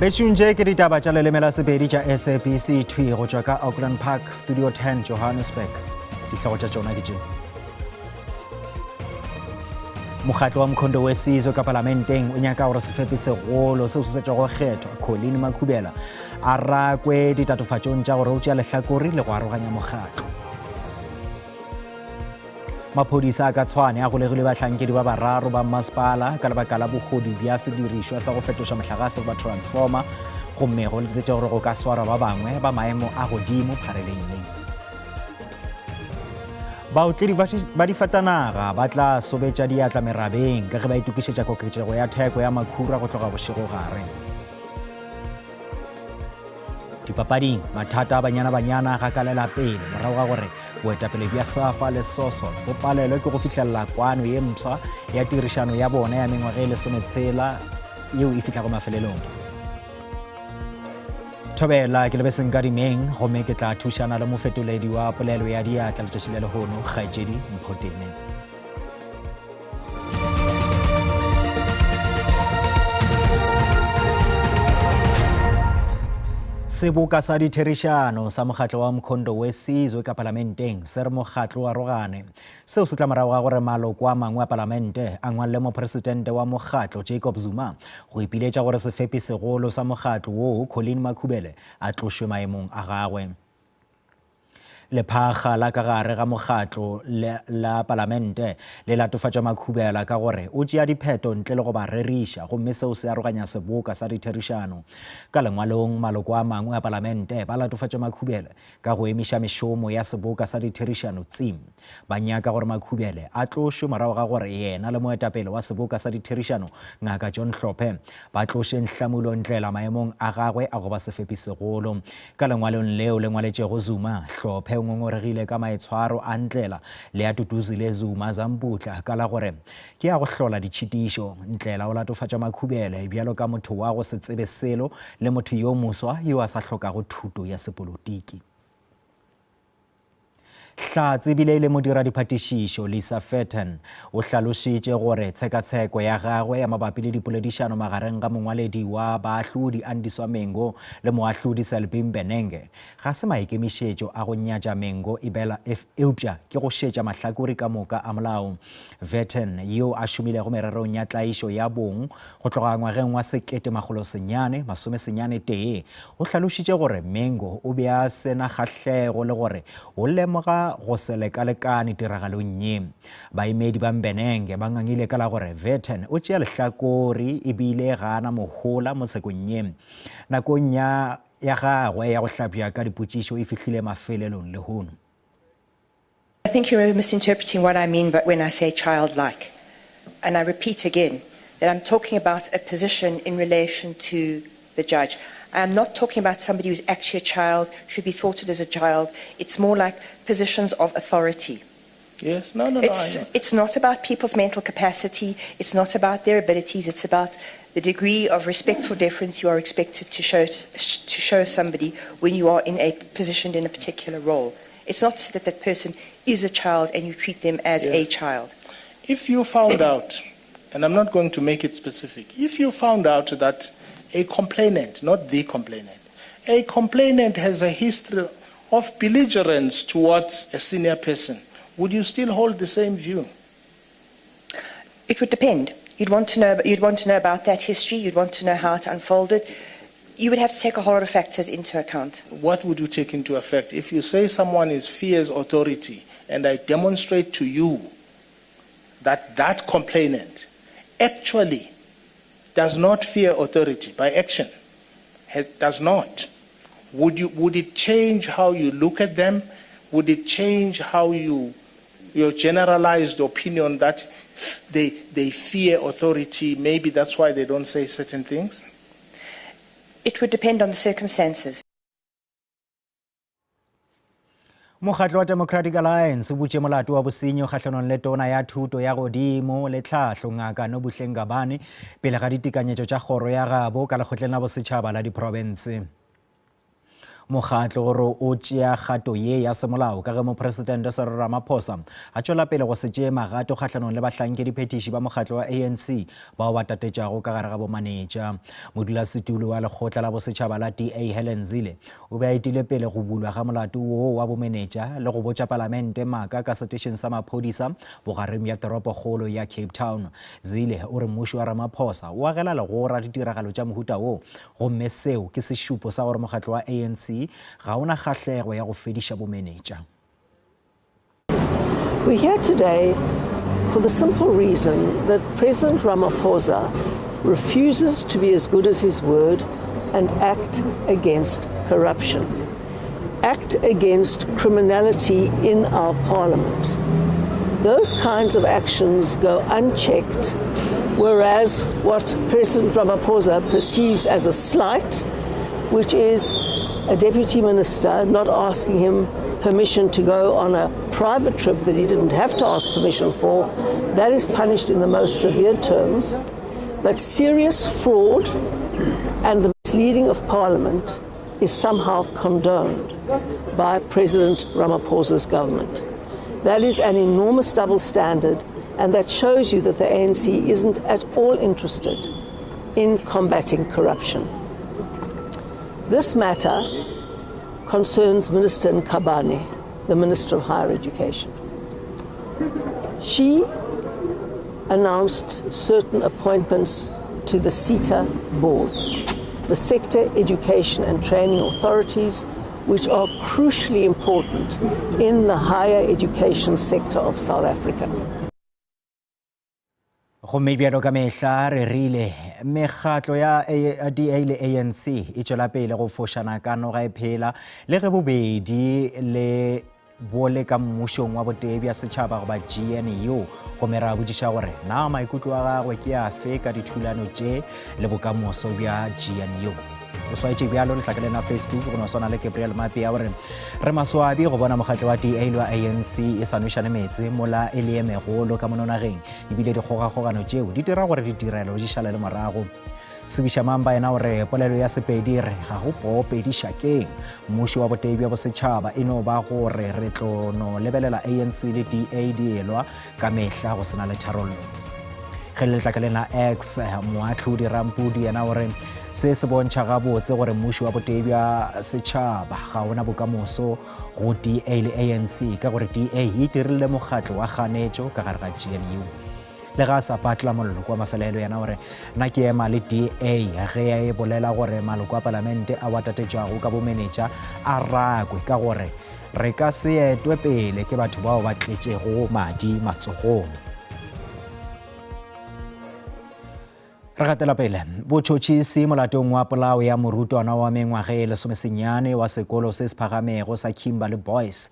Bešung tše ke ditaba tša leleme la Sepedi tša SABC thwi go tšwa ka Auckland Park, Studio 10, Johannesburg. Dihlogo tša tšona ke tše. Mokgatlo wa Mkhondo we Sizwe ka palamenteng o nyaka gore sefepi segolo seo se sa tšwago kgethwa Colleen Makhubela a rakwe ditatofatšong tša gore o tšea lehlakori le go aroganya mokgatlo. Maphodisa a ka Tshwane a golegile bahlankedi ba bararo ba mmasepala ka lebaka la bohodu bja sedirišwa sa go fetoša mohlagase goba transformer gomme go letetše gore go ka swarwa ba bangwe ba maemo a godimo phareleng ye. Baotledi ba difatanaga ba tla sobetša diatla merabeng ka ge ba itokišetša koketšego ya theko ya makhura go tloga bošegogare. Dipapading, mathata a Banyana Banyana a gakalela pele morago ga gore boetapele bja SAFA le Sosol bo palelwe ke go fihlelela kwano ye mpsha ya tirišano ya bona ya mengwaga e lesometshela yeo e fihlago mafelelong. Thobela ke lebe Senkadimeng gomme ke tla thušana le mofetoledi wa polelo ya diatla letšatši la lehono kgaetšedi Mphotene. Seboka sa ditherišano sa mokgatlo wa Mkhonto we Sizwe ka palamenteng se re mokgatlo o arogane. Seo se tla morago ga gore maloko a mangwe a palamente a ngwalele mopresidente wa mokgatlo Jacob Zuma go ipiletša gore sefepi segolo sa mokgatlo woo Colleen Makhubele a tlošwe maemong a gagwe. Lephakga la ka gare ga mokgatlo la palamente le latofatša Makhubela ka gore o tšea dipheto ntle le go ba reriša gomme seo se aroganya seboka sa ditherišano. Ka lengwalong, maloko a mangwe a palamente ba latofatša Makhubele ka go emiša mešomo ya seboka sa ditherišano tsim. Ba nyaka gore Makhubele a tlošwe morago ga gore yena le moetapele wa seboka sa ditherišano Ngaka John Hlophe ba tloše Nhlamulo Ndlela maemong a gagwe a go ba sefepi segolo. Ka lengwalong leo le ngwaletšego Zuma, Hlophe o ngongoregile ka maitshwaro a Ndlela le a Duduzile Zuma Zambutla ka la gore ke a go hlola ditšhitišo. Ndlela o latofatša Makhubele bjalo ka motho wa go se tsebe selo le motho yo moswa yo a sa hlokago thuto ya sepolotiki. Hlatse ebile e le modiradiphatišišo Lisa Fetton o hlalošitše gore tshekatsheko ya gagwe ya mabapi le dipoledišano magareng ga mongwaledi wa baahlodi Andiswa Mengo le moahlodi Selby Mbenenge ga se maikemišetšo a go nyatša Mengo ebela eupša ke go šetša mahlakore ka moka a molao. Vetten, yo a šomilego mererong ya tlaišo ya bong go tloga ngwageng wa 1991, o hlalošitše gore Mengo o be a se na kgahlego le gore o lemoga go se lekalekane tiragalong ye. Baemedi ba Mbenenge ba ngangile ka la gore Vetten o tšea lehlakore e bile ga a na mohola mo tshekong ye. Nakong ya ya gagwe ya go hlapša ka dipotšišo e fihlile mafelelong lehono. I think you're misinterpreting what I mean but when I say childlike. And I repeat again that I'm talking about a position in relation to the judge. I am not talking about somebody who's actually a child, should be thought of as a child. It's more like positions of authority. Yes, no, no, no. It's, it's not about people's mental capacity. It's not about their abilities. It's about the degree of respect or deference you are expected to show, to show somebody when you are in a positioned in a particular role. It's not that that person is a child and you treat them as yeah. a child. If you found out, and I'm not going to make it specific, if you found out that a complainant, not the complainant, a complainant has a history of belligerence towards a senior person, would you still hold the same view? It would depend. You'd want to know, you'd want to know about that history. You'd want to know how it unfolded. You would have to take a whole lot of factors into account. What would you take into effect? If you say someone is fears authority and I demonstrate to you that that complainant actually does not fear authority by action, has, does not, would, you, would it change how you look at them? Would it change how you, your generalized opinion that they, they fear authority, maybe that's why they don't say certain things? It would depend on the circumstances. Mokgatlo wa Democratic Alliance o butše molato wa bosenyi kgahlanong le tona ya thuto ya godimo le tlhahlo Ngaka Nobuhle Nkabane pele ga ditekanyetšo tša kgoro ya gabo ka lekgotleng la bosetšhaba la diprofense. Mokgatlo o re o tšea kgato ye ya semolao ka ge Mopresidente Cyril Ramaphosa a tšwela pele go se tšee magato kgahlanong le bahlankediphethiši ba mokgatlo wa ANC bao ba tatetšago ka gare ga bomanetša. Modulasetulo wa lekgotla la bosetšhaba la DA Helen Zille o be a etile pele go bulwa ga molato woo wa bomenetša le go botša palamente maaka ka setešeng sa maphodisa bogareng bja toropokgolo ya Cape Town. Zille o re mmušo wa Ramaphosa o agela legora ditiragalo tša mohuta wo Gomme seo ke sešupo sa gore mokgatlo wa ANC ga o na kgahlego ya go fediša bomenetša. We're here today for the simple reason that President Ramaphosa refuses to be as good as his word and act against corruption, act against criminality in our parliament. Those kinds of actions go unchecked, whereas what President Ramaphosa perceives as a slight, which is a deputy minister not asking him permission to go on a private trip that he didn't have to ask permission for, that is punished in the most severe terms. But serious fraud and the misleading of parliament is somehow condoned by President Ramaphosa's government. That is an enormous double standard, and that shows you that the ANC isn't at all interested in combating corruption. This matter concerns Minister Nkabane, the Minister of Higher Education. She announced certain appointments to the SETA boards, the sector education and training authorities, which are crucially important in the higher education sector of South Africa. Gomme bjalo ka mehla re rile mekgatlo ya DA le ANC e tšwela pele go fošana ka noga e phela le ge bobedi le bo le ka mmušong wa botee bja setšhaba goba GNU. Gomme ra botšiša gore na maikutlo a gagwe ke afe ka dithulano tše le bokamoso bja GNU. O swaetše bjalo letlakaleng la Facebook go no swana le Gabriel Mapea gore re maswabi go bona mokgatlo wa DA le wa ANC e sa nwešane meetse mola e le ye megolo ka mono nageng ebile dikgogakgogano tšeo di dira gore ditirelo di šalele morago. Sebiša Mamba yena o re polelo ya Sepedi e re ga go poo pedi šakeng. Mmušo wa botee bja bosetšhaba e no ba gore re tlo no lebelela ANC le DA di elwa ka mehla go sena le tharollo. Ge le letlakaleng la X, moahlodi Rampudi yena o re se se bontšha gabotse gore mmušo wa botee bja setšhaba ga ona bokamoso go DA le ANC ka gore DA e itirile mokgatlo wa kganetšo ka gare ga GNU. Le ga a sa patla mollo kwa mafelelo yena o re, Na ke ema le DA ge e bolela gore maloko a palamente ao a tatetšwago ka bomenetša a rakwe ka gore re ka se etwe pele ke batho bao ba tletšego madi matsogong. Re gatela pele. Botšhotšhisi molatong wa polao ya morutwana wa mengwaga e lesomesenyane wa sekolo se se phagamego sa Kimberley Boys,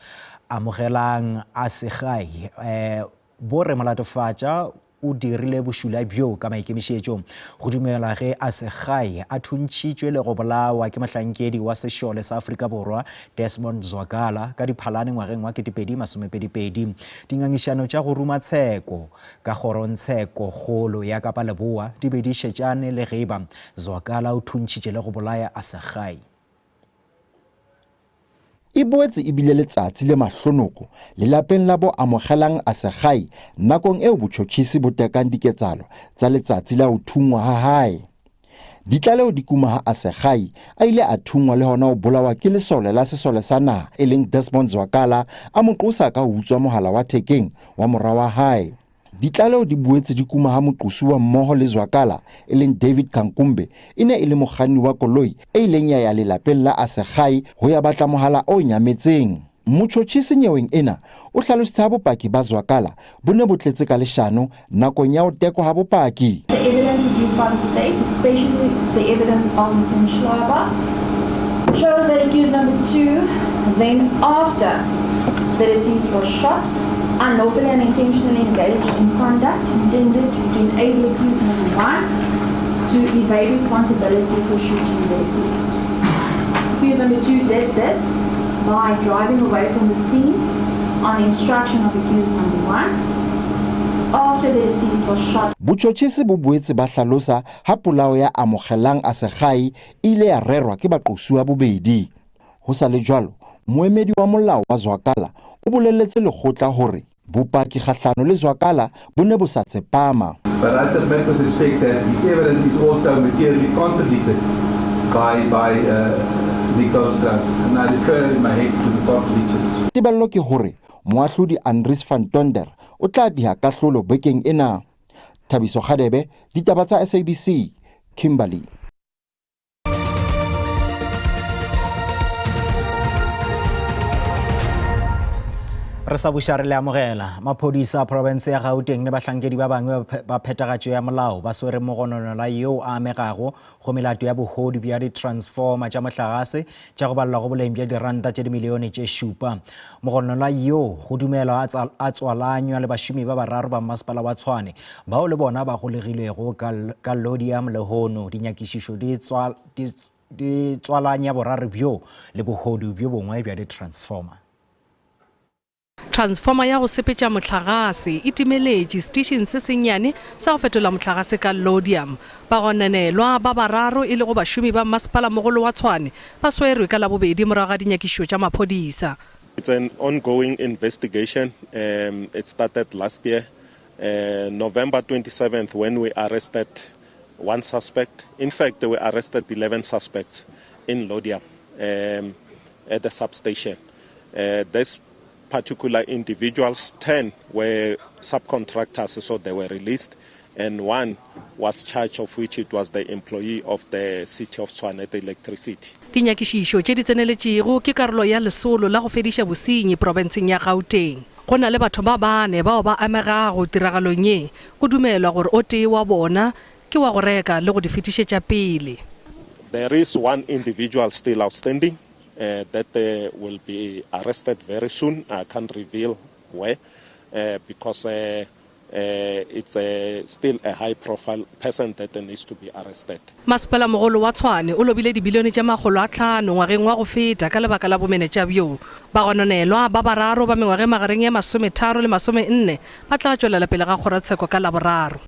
Amogelang Asegai, eh, Bo re molatofatša o dirile bošula bjo ka maikemišetšo. Go dumelwa ge Asegai a thuntšhitšwe le go bolawa ke mohlankedi wa sešole sa Afrika Borwa Desmond Zwakala ka Diphalane ngwageng wa 2022. Dingangišano tša go ruma tsheko ka kgorongtsheko kgolo ya Kapa Leboa di be di šetšane le ge eba Zwakala o thuntšhitše le go bolaya Asegai. E boetse e bile letsatsi le mahlonoko lelapeng la bo Amogelang Asegai nakong eo botjhotjhisi bo tekang diketsahalo tsa letsatsi la ho thunngwa ha hae. Ditlaleho di kuma ha Asegai a ile a thunngwa le hona ho bolawa ke lesole la sesole sa naha e leng Desmond Zwakala a mo qosa ka ho utswa mohala wa thekeng wa mora wa hae. Ditlaleho di boetse di kuma ha moqosuwa mmoho le Zwakala e leng David Kankumbe e ne e le mokganni wa koloi e ileng ya ya lelapeng la Asegai ho ya batla mohala o nyametseng. Motjhotjhisi nyeweng ena o hlalositse ha bopaki ba Zwakala bo ne bo tletse ka leshano nakong ya ho tekwa ha bopaki. The evidence adduced by the state, especially the evidence of Mr. Mhlaba, shows that accused number 2 then after the deceased was shot, unlawfully and intentionally engaged in conduct intended to enable accused number 1 to evade responsibility for shooting the deceased. Accused number 2 did this by driving away from the scene on the instruction of accused number 1 after the deceased was shot. Botjhotjhisi bo boetse ba hlalosa ha polao ya Amogelang Asegai e ile ya rerwa ke baqosuwa bobedi. Ho sa le jwalo, moemedi wa molao wa Zwakala o boleletse lekgotla hore bopaki kgahlano le Zwakala bo ne bo sa tsepama. But I submit with respect that his evidence is also materially contradicted by, by uh, Nicole Strauss. And I refer in my head to the contradictions. Tebello ke hore moahlodi Andries van Tonder o tla diha kahlolo bekeng ena. Thabiso Kgadebe, ditaba tsa SABC, Kimberley. Re sa buša re le amogela. Maphodisa a profense ya Gauteng le bahlankedi ba bangwe ba phethagatšo ya molao ba swere mogononelwa yoo a amegago go melato ya bohodu bja di-transformer tša mohlagase tša go balelwa go boleng bja diranta tše dimilione tše šupa. Mogononelwa yoo go dumelwa a tswalanywa le bašomi ba bararo ba mmasepala wa Tshwane bao le bona ba golegilwego ka Laudium lehono. Dinyakišišo di di tswalanya boraro bjo le bohodu bjo bongwe bja di-transformer. Transformer ya go sepetša mohlagase e timeletše setišing se sennyane sa go fetola mohlagase ka Laudium. Bagononelwa ba bararo e lego bašomi ba Mmasepalamogolo wa Tshwane ba swerwe ka Labobedi morago ga dinyakišišo tša maphodisa. It's an ongoing investigation. Um, it started last year, uh, November 27th, when we arrested one suspect. In fact, we arrested 11 suspects in Laudium um, at the substation. Uh, this particular individuals, 10 were subcontractors, so they were released, and one was charged, of which it was the employee of the city of Tshwane, the electricity. Dinyakišišo tše di tseneletšego ke karolo ya lesolo la go fediša bosenyi profenseng ya Gauteng. Go na le batho ba bane bao ba amegago tiragalong ye, go dumelwa gore o tee wa bona ke wa go reka le go di fetišetša pele. There is one individual still outstanding that will be arrested very soon. I can't reveal where because it's still a high profile person that needs to be arrested. Masepelamogolo wa Tshwane o lobile dibilione tše 500 ngwageng wa go feta ka lebaka la bomenetša bjo. Bagononelwa ba bararo ba mengwaga e magareng ya 30 le 40 ba tla tšwelela pele ga kgorotsheko ka Laboraro.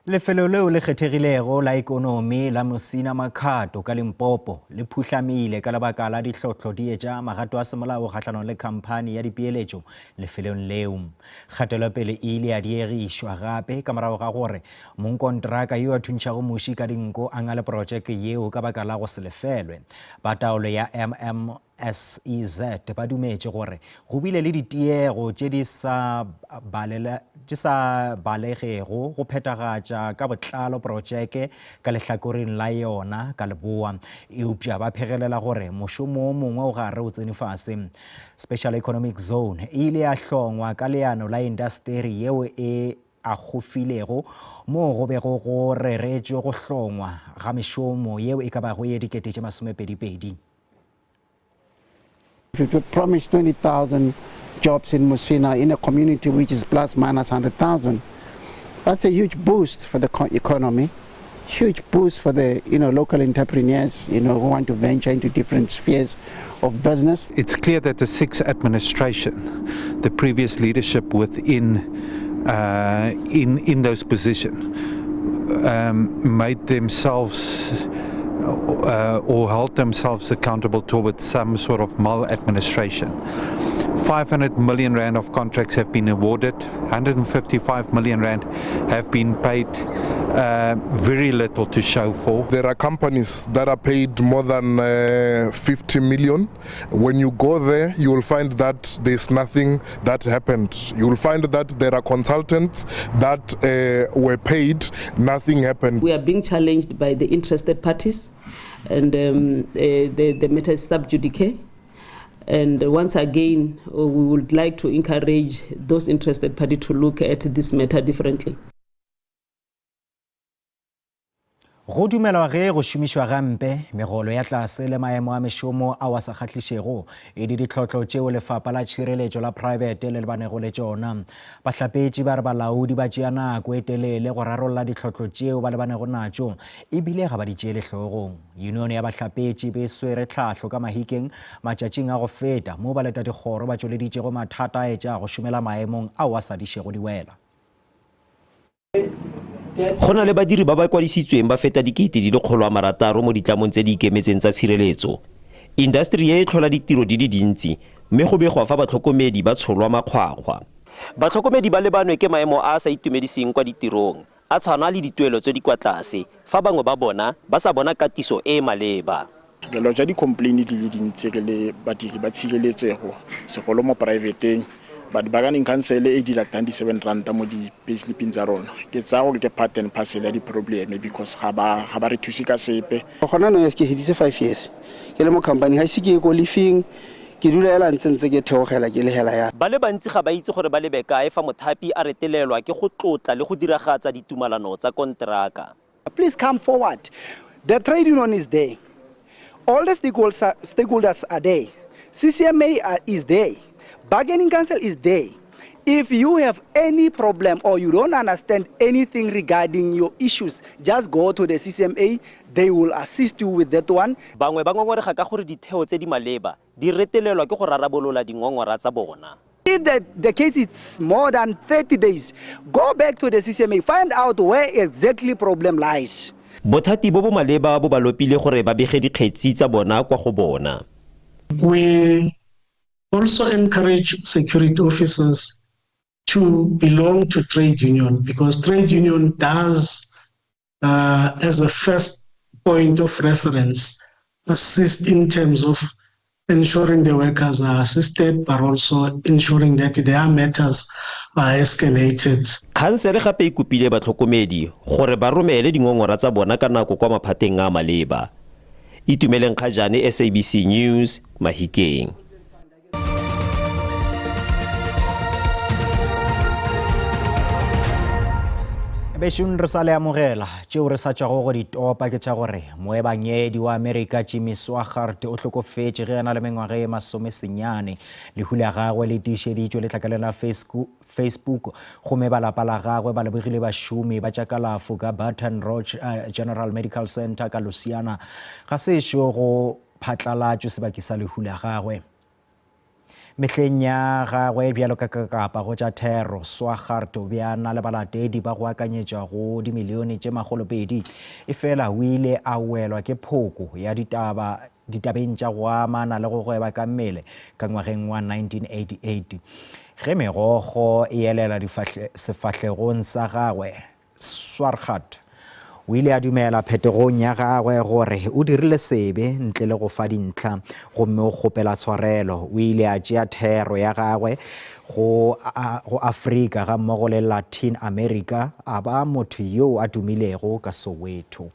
Lefelo leo le kgethegilego la ekonomi la Musina Makhado ka Limpopo le phuhlamile ka lebaka la dihlotlo di etša magato a semolao kgahlanong le khamphani ya dipeeletšo lefelong leo. Kgatelopele e ile ya diegišwa gape ka morago ga gore mongkontraka yo a thuntšhago muši ka dinko a ngale protšeke yeo ka baka la go se lefelwe. Ba taolo ya MM SEZ ba dumetše gore go bile le ditiego tše di sa tše sa balegego go phethagatša ka botlalo protšeke ka lehlakoreng la yona ka leboa, eupša ba phegelela gore mošomo o mongwe o gare o tsene fase. Special Economic Zone e ile ya hlongwa ka leano la indasteri yeo e akgofilego moo go bego go reretšwe go hlongwa ga mešomo yeo e ka bago ye 20,000. If you promise 20,000 jobs in Musina in a community which is plus minus 100,000, that's a huge boost for the economy, huge boost for the you know local entrepreneurs you know who want to venture into different spheres of business. It's clear that the sixth administration, the previous leadership within uh, in in those positions, um, made themselves uh, or held themselves accountable towards some sort of maladministration. 500 million rand of contracts have been awarded, 155 million rand have been paid, uh, very little to show for. There are companies that are paid more than uh, 50 million. When you go there, you will find that there's nothing that happened. You will find that there are consultants that uh, were paid, nothing happened. We are being challenged by the interested parties, and um, uh, the, the matter is sub judice. And once again, uh, we would like to encourage those interested parties to look at this matter differently. Go dumelwa ge go šomišwa gampe, megolo ya tlase le maemo a mešomo ao a sa kgahlišego e le ditlhotlo tšeo lefapha la tšhireletšo la praebete le lebanego le tšona. Bahlapetši ba re balaodi ba tšea nako e telele go rarolla ditlhotlo tšeo ba lebanego natšo e bile ga ba di tšeele hlogong. Yunione ya bahlapetši be e swere tlhahlo ka Mahikeng matšatšing a go feta moo baletadikgoro ba tšweleditšego mathata a etša go šomela maemong ao a sa dišego diwela. Go na le badiri ba ba kwadisitsweng ba feta 600,000 mo ditlamong tse di ikemetseng tsa tshireletso. Indasteri e e tlhola ditiro di le dintsi mme go begwa fa batlhokomedi ba tsholwa makgwakgwa. Batlhokomedi ba lebanwe ke maemo a a sa itumediseng kwa ditirong, a tshwana le dituelo tse di kwa tlase, fa bangwe ba bona ba sa bona katiso e e maleba. Re lodge di-complain di le dintsi re le badiri ba tshireletsego, segolo mo poraefeteng, but bargaining council e deductang di-seven ranta mo di-paysliping tsa rona, ke tsaya gore ke part and parcel ya di-problem because ga ba ga ba re thuse ka sepe. Gona nou ke heditse five years ke le mo company, ga ise ke ye ko leave-ing, ke dula hela ntse ntse ke theogela ke le hela ya. Ba le bantsi ga ba itse gore ba lebe kae fa mothapi a retelelwa ke go tlotla le go diragatsa ditumalano tsa konteraka. Please come forward. The trade union is there. All the stakeholders are there. CCMA is there. Bargaining Council is there. If you have any problem or you don't understand anything regarding your issues, just go to the CCMA. They will assist you with that one. Bangwe ba ngongorega ka gore ditheo tse di maleba di retelelwa ke go rarabolola dingongora tsa bona. If the, the case is more than 30 days, go back to the CCMA, find out where exactly problem lies. Bothati bo bo maleba bo ba lopile gore ba bege dikgetsi tsa bona kwa go bona. We also encourage security officers to belong to trade union because trade union does uh, as a first point of reference assist in terms of ensuring the workers are assisted but also ensuring that their matters are escalated. Khansele gape e kopile batlhokomedi gore ba romele dingongora tsa bona ka nako kwa maphateng a maleba. Itumeleng Kgajane, SABC News, Mahikeng. Bešong re sa le amogela tšeo re sa tšwago go di topa ke tša gore moebangedi wa Amerika Jimmy Swaggart o hlokofetše ge a na le mengwaga e masomesenyane. Lehu la gagwe le tiišeditšwe letlakaleng la Facebook gomme ba lapa la gagwe ba lebogile bašomi ba tša kalafo ka Baton Rouge eh, General Medical Center ka Louisiana. Ga sešo go phatlalatšwe sebaki sa lehu la gagwe. Mehleng ya gagwe bjalo ka kakapa go tša thero, Swaggart o be a na le balatedi ba go akanyetšwa go dimilione tše makgolopedi. Efela o ile a welwa ke phoko ya ditaba ditabeng tša go amana le go gweba ka mmele ka ngwageng wa 1988. Ge megokgo e elela sefahlegong sa gagwe, Swargat o ile a dumela phetogong ya gagwe gore o dirile sebe ntle le go fa dintlha gomme o kgopela tshwarelo. O ile a tšea thero ya gagwe go, go Afrika gammogo le Latin America a ba motho yo a tumilego ka Soweto.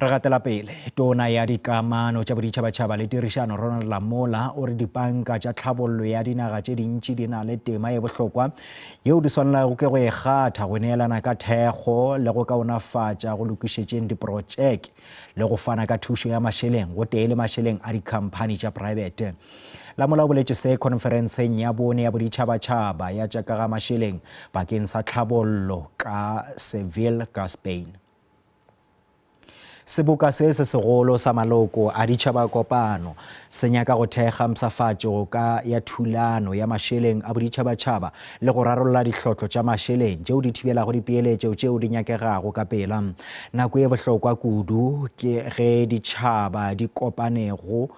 Re gatela pele. Tona ya Dikamano tša Boditšhabatšhaba le Tirišano Ronald Lamola o re dipanka tša tlhabollo ya dinaga tše dintši di na le tema ye bohlokwa yeo di swanelago ke go e kgatha go neelana ka thekgo le go kaonafatša go lokišetšeng diprotšeke le go fana ka thušo ya mašeleng gotee le mašeleng a dikhamphani tša praebete. Lamola o boletše se khonferenseng ya bone ya boditšhabatšhaba ya tša ka ga mašeleng bakeng sa tlhabollo ka Seville ka Spain. Seboka se se segolo sa maloko a ditšhabakopano se nyaka go thekga mpshafatšo ka ya thulano ya mašeleng a boditšhabatšhaba le go rarolla dihlotlo tša mašeleng tšeo di thibelago dipeeletšo tšeo di nyakegago ka pela. Nako ye bohlokwa kudu ke ge ditšhaba di kopanego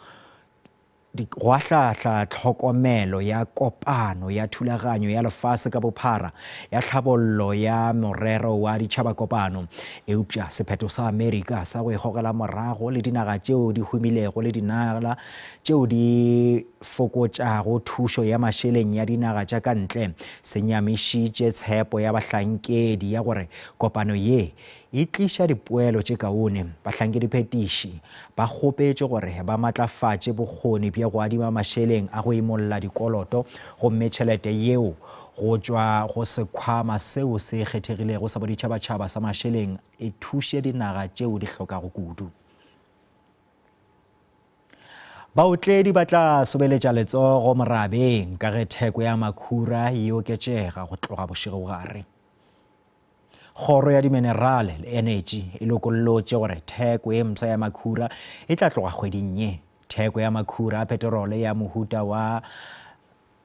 Go ahlaahla tlhokomelo ya kopano ya thulaganyo ya lefase ka bophara ya tlhabollo ya morero wa ditšhabakopano. Eupša sephetho sa Amerika sa go ikgogela morago le dinaga tšeo di humilego le dinagla tšeo di fokotšago thušo ya mašeleng ya dinaga tša ka ntle se nyamišitše tshepo ya bahlankedi ya gore kopano ye E tliša dipoelo tše kaone. Bahlankediphethiši ba kgopetšwe gore ba matlafatše bokgoni bja go adima mašeleng a go imolla dikoloto gomme tšhelete yeo go tšwa go sekhwama seo se kgethegilego sa boditšhabatšhaba sa mašeleng e thuše dinaga tšeo di hlokago kudu. Baotledi ba tla sobeletša letsogo morabeng ka ge theko ya makhura e oketšega go tloga bošegogare. Kgoro ya Dimenerale le Enetši e lokollotše gore theko ye mpsha ya makhura e tla tloga kgweding ye. Theko ya makhura a peterole ya mohuta wa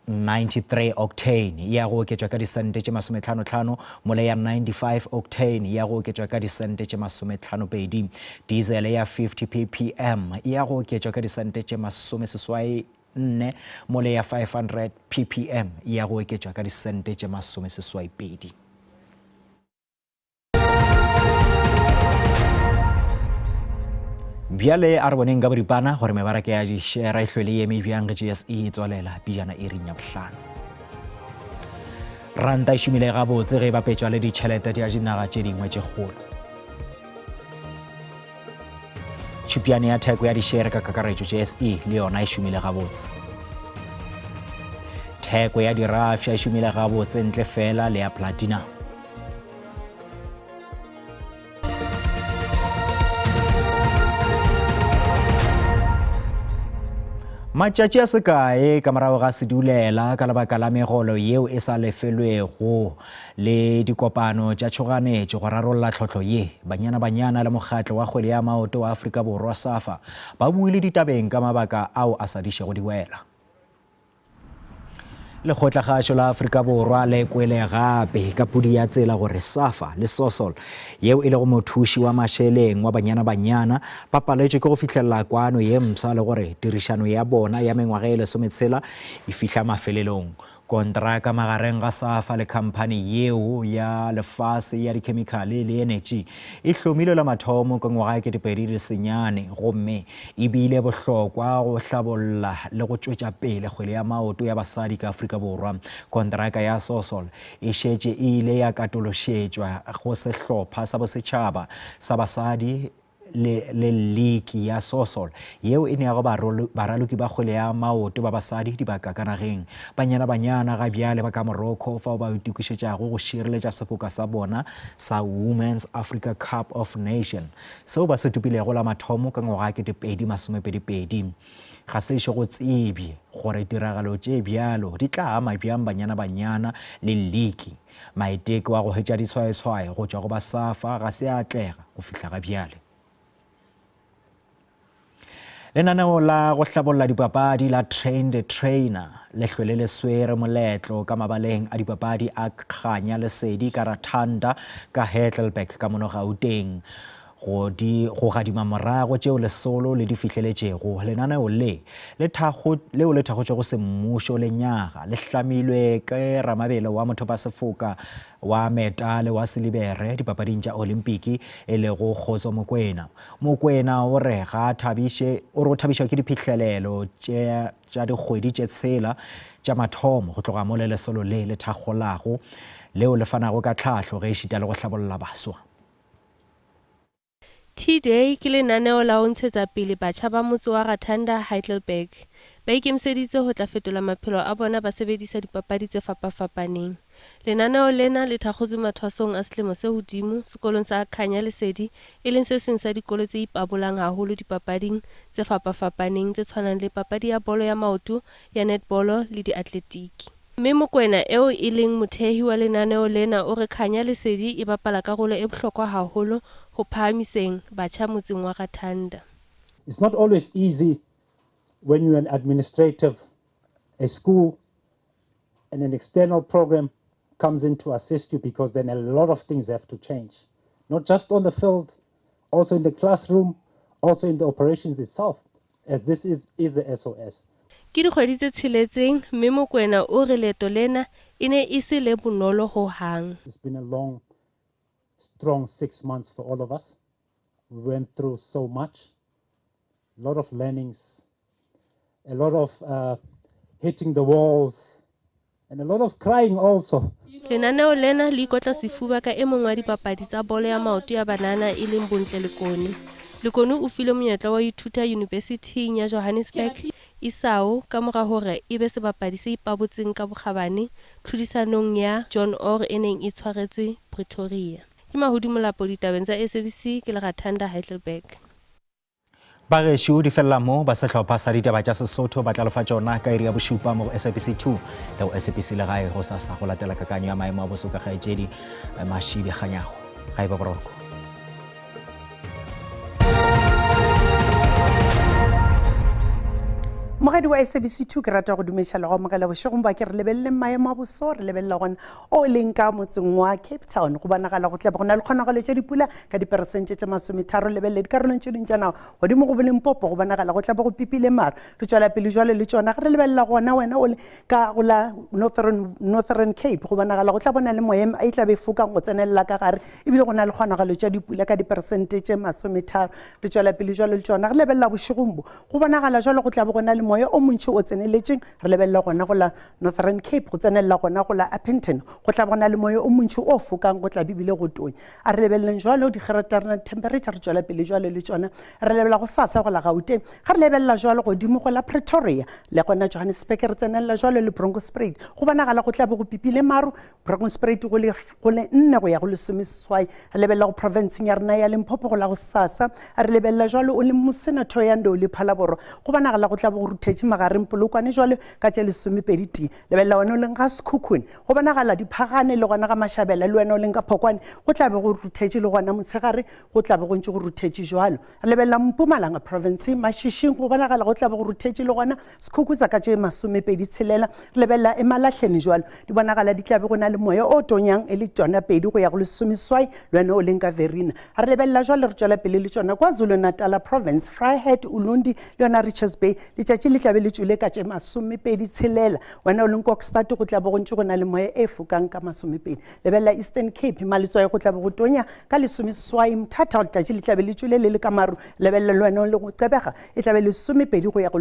93 octane e ya go oketšwa ka disente tše masometlhanotlhano, mola ya 95 octane e ya go oketšwa ka disente tše masometlhanopedi. Diesele ya 50 ppm e ya go oketšwa ka disente tše masomeseswai nne, mola ya 500 ppm e ya go oketšwa ka disente tše masomeseswaipedi. Bjale a re boneng ka boripana gore mebaraka ya dišera e hlwele e eme bjang ge JSE e tswalela pejana iring ya bohlano. Ranta e šomile gabotse ge e bapetšwa le ditšhelete tša dinaga tše dingwe tše kgolo. Tšhupjane ya theko ya dišere ka kakaretšo JSE le yona e šomile gabotse. Theko ya dirafša e šomile gabotse ntle fela le ya platinum. Matšatši a se kae ka morago ga sedulela ka lebaka la megolo yeo e sa lefelwego le dikopano tša tšhoganetšo go rarolla tlhohlo ye, Banyana Banyana le mokgatlo wa kgwele ya maoto wa Afrika Borwa, SAFA, ba buile ditabeng ka mabaka ao a sa dišego diwela. Lekgotlakgašo la Afrika Borwa le kwele gape ka pudi ya tsela gore SAFA le Sasol, yeo e lego mothuši wa mašeleng wa Banyana Banyana, ba paletšwe ke go fihlelela kwano ye mpsha le gore tirišano ya bona ya mengwaga e lesometshela e fihla mafelelong. Kontraka magareng ga SAFA le khamphani yeo ya lefase ya dikhemikhale le enetši e hlomilwe la mathomo ka ngwaga 2009 gomme E bile bohlokwa go hlabolla le go tšwetša pele kgwele ya maoto ya basadi ka Afrika Borwa. Kontraka ya Sasol e šetše e ile ya katološetšwa go sehlopha sa bosetšhaba sa basadi le le liki ya Sasol yeo e neago baraloki ba kgwele ya maoto ba basadi dibaka ka nageng. Banyana Banyana ga bjale ba ka Morocco fao ba itokišetšago go šireletša sefoka sa bona sa Women's Africa Cup of Nation. Seo ba se topilego la mathomo ka ngwaga 2022. Ga se ešo go tsebje gore tiragalo tše bjalo di tla ama bjang Banyana Banyana le liki. Maiteko a go hwetša ditshwayotshwayo go tšwa go ba SAFA ga se a atlega go fihla ga bjale. Lenaneo la go hlabolla dipapadi la Train the Trainer le hlwele le swere moletlo ka mabaleng a dipapadi a Kganya Lesedi ka Rathanda ka Heidelberg ka mono Gauteng. Go di go gadima morago tšeo lesolo le di fihleletšego, lenaneo le le thakgo leo le thakgotšwego semmušo lenyaga le hlamilwe ke ramabelo wa mothopasefoka wa metale wa silibere dipapading tša Olimpiki e lego Kgotso Mokoena. Mokoena o re ga a thabiše, o re o thabišwa ke diphihlelelo tše tša dikgwedi tše tshela tša mathomo go tloga mo le lesolo le le thakgolago leo le fanago ka tlhahlo ge ešita le go hlabolla baswa. T-Day ke lenaneo la ho ntshetsa pele batjha ba motse wa Rathanda, Heidelberg. Ba ikemiseditse ho tla fetola maphelo a bona ba sebedisa dipapadi tse fapafapaneng. Lenaneo lena le thakgotswe mathwasong a selemo se hodimo sekolong sa Khanya Lesedi e leng se seng sa dikolo tse ipabolang haholo dipapading tse fapafapaneng tse tshwanang le papadi ya bolo ya maoto, ya netbolo le diatletiki. Mme Mokoena eo e leng mothehi wa lenaneo lena o re Khanya Lesedi e bapala karolo e bohlokwa haholo ho phahamiseng batjha motseng wa Rathanda. It's not always easy when you're an administrative, a school and an external program comes in to assist you because then a lot of things have to change, not just on the field, also in the classroom, also in the operations itself, as this is, is the SOS. Ke dikgwedi tse tsheletseng mme Mokoena o re leeto lena e ne e se le bonolo ho hang. It's been a long, strong 6 months for all of us. We went through so much, a lot of learnings, a lot of uh, hitting the walls, and a lot of crying also. Lenaneo lena le ikotla sefuba ka e mong wa dipapadi tsa bolo ya maoto ya banana e leng Bontle Lekone. Lekone o filwe monyetla wa ho ithuta Yunibesithing ya Johannesburg isao ka mora hore e be sebapadi se ipabotseng ka bokgabane tlhodisanong ya John Orr e neng e tshwaretswe Pretoria. Ke Mahodi Molapo ditabeng tsa SABC ke le Rathanda Heidelberg. Bagešo di felela mo, ba sehlopha sa ditaba tša Sesotho ba tla lefa tšona ka iri ya bošupa mo go SABC 2 le go SABC Legae gosasa go latela kakanyo ya maemo a boso ka kgaetšedi Mashibi Kganyago. Ga e ba boroko. Mmogedi wa SABC 2 ke rata go dumediša le go amogela bošegong ba ke re lebeleleng maemo a boso re lebelela gona o leng ka motseng wa Cape Town go bonagala go tlebe go na le kgonagalo tša dipula ka diperesente tše masometharo lebelele dikarolong tše ding tša naga godimo go bolempopo go bonagala go tlebe go pipile maru re tšwela pele jwale le tšona ge re lebelela gona wena o le ka go la Northern, Northern Cape go bonagala go tla bona le moya e tla be fokang go tsenelela ka gare ebile go na le kgonagalo tša dipula ka diperesente tše masometharo re tšwela pele jwalo le tšona re lebelela bošegong bo go bonagala jwalo go tla be go na le moya o montši o tseneletšeng re lebelela gona go la Northern Cape go tsenelela gona go la Upington go tla be go na le moya o montši o fokang go tla be ebile go tonya a re lebeleleng jwalo dikgerata rena temperature re tšwela pele jwalo le tšona re lebelela go sasa go la Gauteng ga re lebelela jwalo godimo go la Pretoria le gona Johannesburg re tsenelela jwalo le Bronkhorstspruit go bonagala go tla be go pipile maru Bronkhorstspruit go le go le nne go ya go lesomeseswai re lebelela go provinceng ya rena ya Limpopo go la go sasa re lebelela jwalo o le Musina Thohoyandou le Phalaborwa go bonagala go tla be go ruthetše magareng Polokwane jwalo ka tše lesomepedi tee lebelela wena o leng ga Sekhukhune go bonagala diphagane le gona ga Mashabela le wena o leng ka Phokwane go tla be go ruthetše le gona motshegare go tla be go ntše go ruthetše jwalo re lebelela Mpumalanga province Mashishing go bonagala go tla be go ruthetše le gona Sekhukhusa ka tše masomepedi tshelela re lebelela Emalahleni jwalo di bonagala di tla be go na le moya o tonyang e le tšona pedi go ya go lesomeswai le wena o leng ka Verina re lebelela jwale re tšwela pele le tšona KwaZulu Natala province Vryheid Ulundi le yona Richards Bay letšatši le tla be le tšwele ka tše masomepedi tshelela wena o leng Kokstad go tla be go ntše go na le moya e fokang ka masomepedi lebelela Eastern Cape Maletswai go tla be go tonya ka lesomeseswai Mthatha letšatši le tla be le tšwele le le ka maru lebelela le wena o leng go Gqeberha e tla be lesomepedi go ya go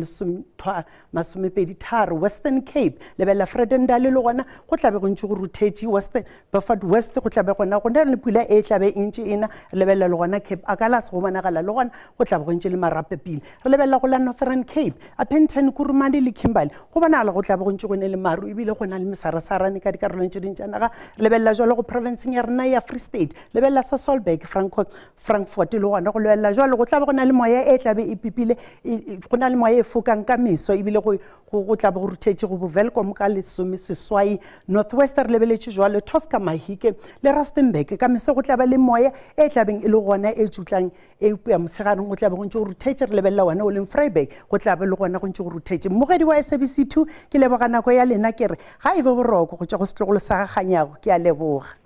masomepedi tharo Western Cape lebelela Vredendal le gona go tla be go ntše go ruthetše Western Beaufort West go tla be gona go na le pula e tla be e ntše e na re lebelela le gona Cape Agulhas go bonagala le gona go tla be go ntše le marape pila re lebelela go la Northern Cape Upington Kurumane le Kimberley go bonagala go tla be go ntše go ne le maru ebile go na le mesarasarane ka dikarolong tše ding tša naga re lebelela jalo go provinceng ya rena ya Free State lebelela Sasolburg Frankfort le gona go lebelela jalo go tla be go na le moya e tla be e pipile go na le moya e fokang ka meso ebile go go tla be go ruthetše go bo Welkom ka lesome seswai North West re lebeletše jalo Tosca Mahike le Rustenburg ka meso go tla ba le moya e tla beng e le gona e tšutlang eupša motshegareng go tla be go ntše go ruthetše re lebelela wena o leng Vryburg go tla be le gona go ntše go ruthetše mmogedi wa SABC 2 ke leboga nako ya lena ke re ga e be boroko go tšwa go setlogolo sa ga Kganyago ke a leboga.